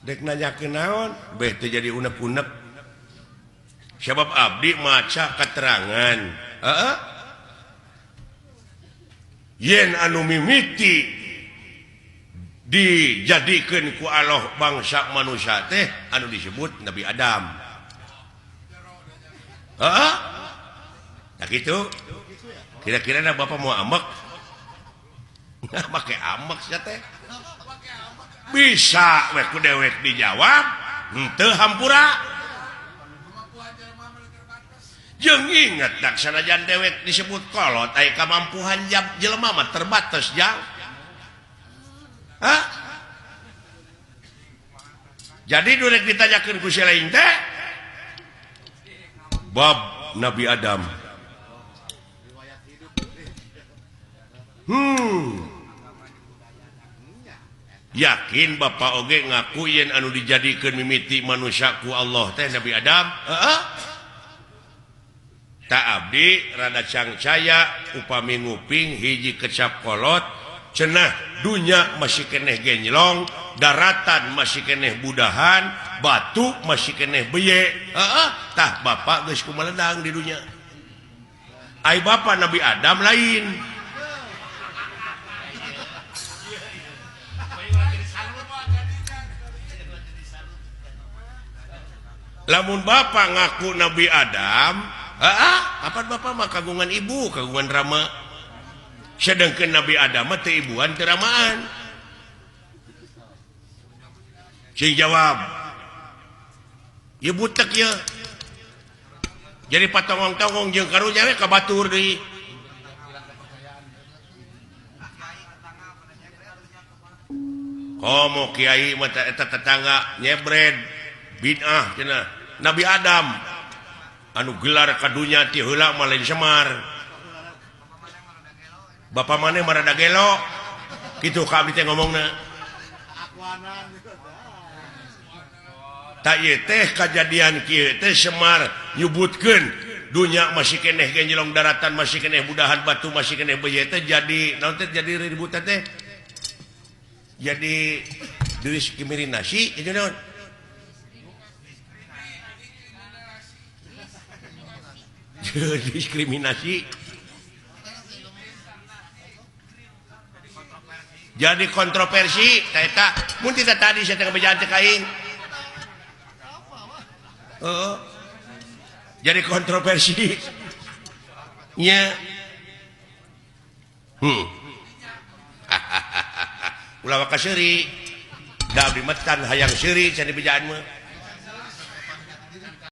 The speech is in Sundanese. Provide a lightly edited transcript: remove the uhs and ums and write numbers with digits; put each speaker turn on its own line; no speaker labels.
Dek nanyakeun naon beh teu jadi unek-unek. Sebab abdi maca keterangan. Heeh. Yen anu mimiti dijadikeun ku Allah bangsa manusia teh anu disebut Nabi Adam. Heeh. Nah gitu. Kira-kira na bapak mau ambek? Nah, make ambek sia teh. Bisa we ku dewek dijawab, henteu hampura. Jeung inget dak sanajan dewek disebut kolot aya kamampuhan jelema mah terbatas jang. Hah? Jadi durek ditanyakeun ku si lain teh bab Nabi Adam. Yakin bapak oge ngaku yen anu dijadikeun mimiti manusia ku Allah teh Nabi Adam? Heeh. Tak abdi rada cangcaya upami nguping hiji kecap kolot cenah dunya masih keneh genjlong, daratan masih keneh budahan, batu masih keneh beye. Heeh, tah bapak geus kumaledang di dunya. Ai bapak Nabi Adam lain. Lamun bapak ngaku Nabi Adam, heeh, kapan bapak mah kagungan ibu, kagungan rama. Sedangkan Nabi Adam mah teu ibuan teu ramaan. Sing jawab. Ieu butek ieu. Jadi patongong-tongong jeung karunya we ka batur deui. Komo kiai mah eta tetangga nyebred bid'ah cenah. Nabi Adam anu gelar ka dunya ti heula mah lain Semar. Bapak maneh mah rada gelo. Kitu ka abdi teh ngomongna. Tak ieu teh kajadian kieu teh Semar nyebutkeun dunya masih keneh genjelong daratan masih keneh budahan batu masih keneh beuye teh jadi naon teh jadi ributan teh. Jadi diskriminasi itu naon? Diskriminasi. Jadi kontroversi eta mun tidak tadi saya teh bejaan teh kaing. Heeh. Jadi kontroversi. Nya. Ulah waka seuri. Da abdi mah can hayang seuri can dibejaan mah.